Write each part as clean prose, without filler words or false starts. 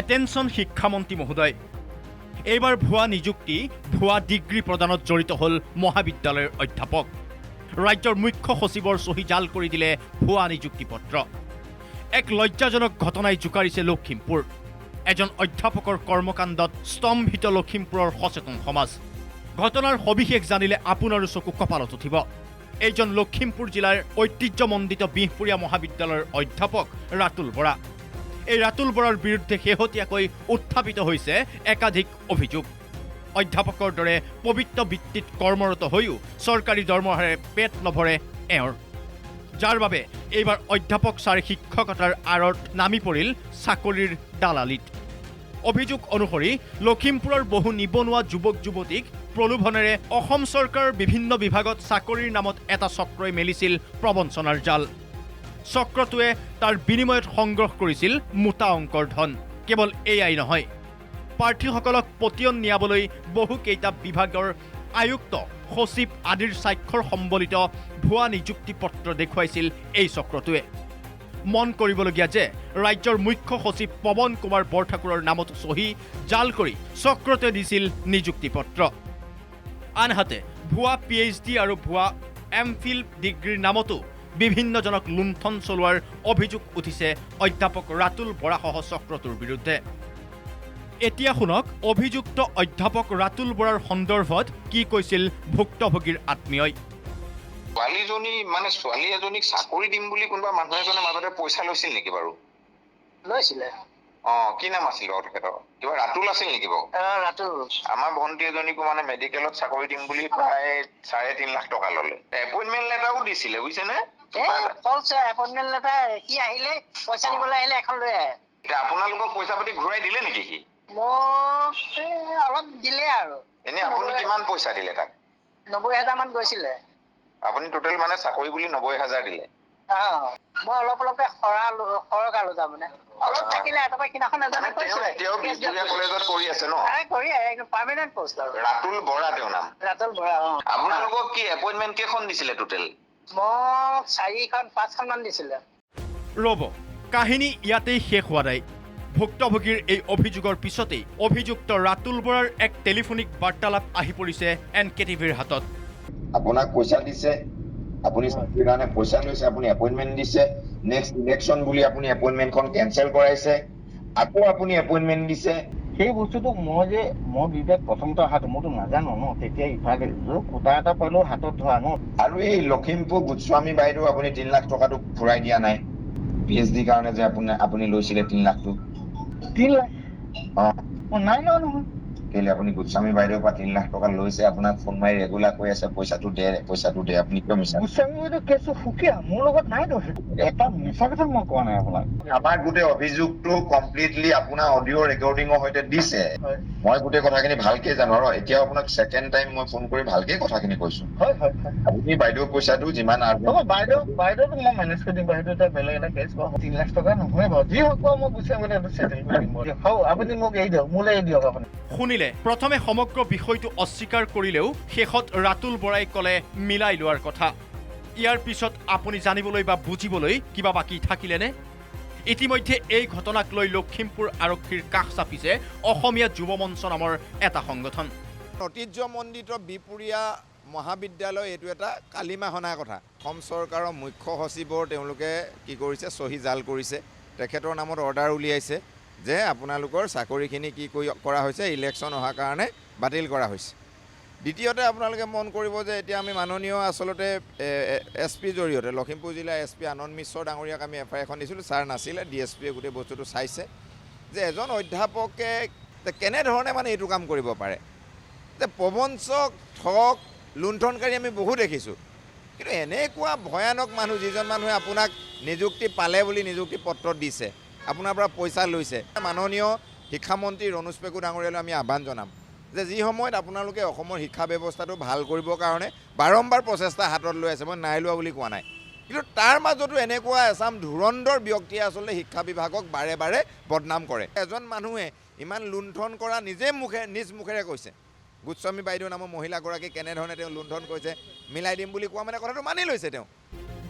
Attention শিক্ষামন্ত্ৰী মহোদয়, এইবাৰ ভুৱা নিযুক্তি, ভুৱা ডিগ্ৰী প্ৰদানত জড়িত হ'ল মহাবিদ্যালয়ৰ অধ্যাপক। ৰাজ্যৰ মুখ্য সচিবৰ চহী জাল কৰি দিলে ভুৱা নিযুক্তি পত্ৰ। এক লজ্জাজনক ঘটনাই জোকাৰিছে লখিমপুৰ। এজন অধ্যাপকৰ কৰ্মকাণ্ডত স্তম্ভিত লখিমপুৰৰ সচেতন সমাজ। ঘটনাৰ সবিশেষ জানিলে আপোনাৰো চকু কপালত উঠিব। এইজন লখিমপুৰ জিলাৰ ঐতিহ্যমণ্ডিত বিহপুৰীয়া মহাবিদ্যালয়ৰ অধ্যাপক ৰাতুল বৰা। এই ৰাতুল বৰাৰ বিৰুদ্ধে শেহতীয়াকৈ উত্থাপিত হৈছে একাধিক অভিযোগ। অধ্যাপকৰ দৰে পবিত্ৰ বৃত্তিত কৰ্মৰত হৈও চৰকাৰী দৰমহাৰে পেট নভৰে এওঁৰ। যাৰ বাবে এইবাৰ অধ্যাপক ছাৰ শিক্ষকতাৰ আঁৰত নামি পৰিল চাকৰিৰ দালালিত। অভিযোগ অনুসৰি লখিমপুৰৰ বহু নিবনুৱা যুৱক যুৱতীক প্ৰলোভনেৰে অসম চৰকাৰৰ বিভিন্ন বিভাগত চাকৰিৰ নামত এটা চক্ৰই মেলিছিল প্ৰবঞ্চনাৰ জাল। চক্ৰটোৱে তাৰ বিনিময়ত সংগ্ৰহ কৰিছিল মোটা অংকৰ ধন। কেৱল এয়াই নহয়, প্ৰাৰ্থীসকলক পতিয়ন নিয়াবলৈ বহুকেইটা বিভাগৰ আয়ুক্ত, সচিব আদিৰ স্বাক্ষৰ সম্বলিত ভুৱা নিযুক্তি পত্ৰ দেখুৱাইছিল এই চক্ৰটোৱে। মন কৰিবলগীয়া যে ৰাজ্যৰ মুখ্য সচিব পৱন কুমাৰ বৰঠাকুৰৰ নামত চহী জাল কৰি চক্ৰটোৱে দিছিল নিযুক্তি পত্ৰ। আনহাতে ভুৱা পিএইচডি আৰু ভুৱা এম ফিল ডিগ্ৰীৰ নামতো বিভিন্নজনক লুণ্ঠন চলোৱাৰ অভিযোগ উঠিছে অধ্যাপক ৰাতুল বৰাসহ চক্ৰটোৰ বিৰুদ্ধে। এতিয়া শুনক অভিযুক্ত অধ্যাপক ৰাতুল বৰাৰ সন্দৰ্ভত কি কৈছিল ভুক্তভোগীৰ আত্মীয়ই। ছোৱালীজনী, মানে ছোৱালী এজনীক চাকৰি দিম বুলি কোনোবা মানুহ এজনে মাজতে পইচা লৈছিল নেকি বাৰু? লৈছিলে। অ, কি নাম আছিল বাৰু তেখেতৰ? কিবা ৰাতুল আছিল নেকি বাৰু? অ, ৰাতুল। আমাৰ ভণ্টি এজনীকো মানে মেডিকেলত চাকৰি দিম বুলি প্ৰায় 3.5 লাখ টকা ললে। এপইণ্টমেণ্ট লেটাৰো দিছিলে, বুজিছেনে? এই ফলছ এপইণ্টমেণ্ট লেটাৰ। সি আহিলে, পইচা দিবলৈ আহিলে এখন লৈ আহে। এতিয়া আপোনালোকক পইচা পাতি ঘূৰাই দিলে নেকি সি? মোক এই অলপ দিলে আৰু। এনে আপুনি কিমান পইচা দিলে তাক? 90 হাজাৰ মান গৈছিলে। আপুনি টোটেল মানে চাকৰি বুলি 90 হাজাৰ দিলে? অ, মই অলপ অলপকে সৰালো, সৰকালো। তাৰমানে অলপ থাকিলে। তাৰপৰা সিদিনাখন এজনে মানে তেওঁ কৈছিলে। এতিয়াও বিহপুৰীয়া কলেজত কৰি আছে ন? কৰি, পাৰ্মানেণ্ট পোষ্ট আৰু। ৰাতুল বৰা তেওঁৰ নাম। ৰাতুল বৰা, অ। আপোনালোকক কি এপইণ্টমেণ্ট কেইখন দিছিলে টোটেল? মোক চাৰিখন পাঁচখন মান দিছিলে। ৰ'ব, কাহিনী ইয়াতেই শেষ হোৱা নাই। ভুক্তভোগীৰ এই অভিযোগৰ পিছতেই অভিযুক্ত ৰাতুল বৰাৰ এক টেলিফোনিক বাৰ্তালাপ আহি পৰিছে এন কে টিভিৰ হাতত। আপোনাক পইচা দিছে, আপুনি চাকৰিৰ কাৰণে পইচা লৈছে, আপুনি এপইণ্টমেণ্ট দিছে, নেক্সট ইলেকশ্যন বুলি আপুনি এপইণ্টমেণ্টখন কেনচেল কৰাইছে, আকৌ আপুনি এপইণ্টমেণ্ট দিছে। সেই বস্তুটো মই যে মই বিবেক প্ৰথমতে অহাটো মইতো নাজানো ন। তেতিয়া ইফালে কোটা এটা পালেও হাতত ধৰা ন। আৰু এই লখিমপুৰ গোস্বামী বাইদেউ, আপুনি 3 লাখ টকাটো ঘূৰাই দিয়া নাই, পিএইচডি কাৰণে যে আপুনি লৈছিলে 3 লাখটো। 3 লাখ? অ। মই নাই লোৱা নহয়। কেলে, আপুনি গোস্বামী বাইদেউৰ পৰা 3 লাখ টকা লৈছে। আপোনাক ফোন মাৰি ৰেগুলাৰ কৈ আছে, পইচাটো দে, পইচাটো দে। আপুনি কিয় মিছা গোস্বামী বাইদেউ কেছটো সুকীয়া, মোৰ লগত নাইতো সেইটো। এটা মিছা কথা মই কোৱা নাই আপোনাক। আমাক গোটেই অভিযোগটো কমপ্লিটলি আপোনাৰ অডিঅ' ৰেকৰ্ডিঙৰ সৈতে দিছে। হয়। মই গোটেই কথাখিনি ভালকে জানো আৰু এতিয়াও আপোনাক ছেকেণ্ড টাইম মই ফোন কৰি ভালকে কথাখিনি কৈছো। হয় হয় হয় আপুনি বাইদেউ পইচাটো যিমান হ'ব, বাইদেউটো মই মেনেজ কৰি দিম বাৰু। সেইটো এটা বেলেগ এটা কেছ বাৰু। 3 লাখ টকা নহয় বাৰু, যি হওক বাৰু, মই গোস্বামী বাইদেউ চেটেল কৰি দিম বাৰু। হ'ব, আপুনি মোক এৰি দিয়ক, মোলৈ এৰি দিয়ক আপুনি। শুনিলে, প্ৰথমে সমগ্ৰ বিষয়টো অস্বীকাৰ কৰিলেও শেষত ৰাতুল বৰাই ক'লে মিলাই লোৱাৰ কথা। ইয়াৰ পিছত আপুনি জানিবলৈ বা বুজিবলৈ কিবা বাকী থাকিলেনে? ইতিমধ্যে এই ঘটনাক লৈ লখিমপুৰ আৰক্ষীৰ কাষ চাপিছে অসমীয়া যুৱ মঞ্চ নামৰ এটা সংগঠন। ঐতিহ্যমণ্ডিত বিহপুৰীয়া মহাবিদ্যালয়, এইটো এটা কালিমা সনা কথা। অসম চৰকাৰৰ মুখ্য সচিবৰ তেওঁলোকে কি কৰিছে, চহী জাল কৰিছে, তেখেতৰ নামত অৰ্ডাৰ উলিয়াইছে যে আপোনালোকৰ চাকৰিখিনি কি কৰি কৰা হৈছে, ইলেকশ্যন অহাৰ কাৰণে বাতিল কৰা হৈছে। দ্বিতীয়তে আপোনালোকে মন কৰিব যে এতিয়া আমি মাননীয় আচলতে এছ পিৰ জৰিয়তে, লখিমপুৰ জিলাৰ এছ পি আনন্দ মিশ্ৰ ডাঙৰীয়াক আমি এফ আই এখন দিছিলোঁ। ছাৰ নাছিলে, ডি এছ পিয়ে গোটেই বস্তুটো চাইছে যে এজন অধ্যাপকে যে কেনেধৰণে মানে এইটো কাম কৰিব পাৰে, যে প্ৰবঞ্চক, ঠগ, লুণ্ঠনকাৰী আমি বহু দেখিছোঁ, কিন্তু এনেকুৱা ভয়ানক মানুহ, যিজন মানুহে আপোনাক নিযুক্তি পালে বুলি নিযুক্তি পত্ৰ দিছে, আপোনাৰ পৰা পইচা লৈছে। মাননীয় শিক্ষামন্ত্ৰী ৰণোজ পেগু ডাঙৰীয়ালৈ আমি আহ্বান জনাম যে যি সময়ত আপোনালোকে অসমৰ শিক্ষা ব্যৱস্থাটো ভাল কৰিবৰ কাৰণে বাৰম্বাৰ প্ৰচেষ্টা হাতত লৈ আছে, মই নাই লোৱা বুলি কোৱা নাই, কিন্তু তাৰ মাজতো এনেকুৱা এচাম ধুৰন্ধৰ ব্যক্তিয়ে আচলতে শিক্ষা বিভাগক বাৰে বাৰে বদনাম কৰে। এজন মানুহে ইমান লুণ্ঠন কৰা নিজে মুখে নিজ মুখেৰে কৈছে, গোস্বামী বাইদেউ নামৰ মহিলাগৰাকী কেনেধৰণে তেওঁ লুণ্ঠন কৰিছে, মিলাই দিম বুলি কোৱা মানে কথাটো মানি লৈছে তেওঁ।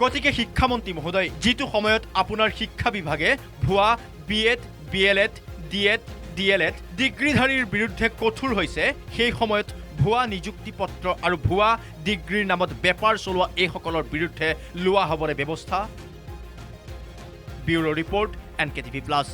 গতিকে শিক্ষামন্ত্ৰী মহোদয়, যিটো সময়ত আপোনাৰ শিক্ষা বিভাগে ভুৱা B Ed, B L Ed, D Ed, D El Ed ডিগ্ৰীধাৰীৰ বিৰুদ্ধে কঠোৰ হৈছে, সেই সময়ত ভুৱা নিযুক্তি পত্ৰ আৰু ভুৱা ডিগ্ৰীৰ নামত বেপাৰ চলোৱা এইসকলৰ বিৰুদ্ধে লোৱা হ'বনে ব্যৱস্থা? Bureau' report, NKTV plus.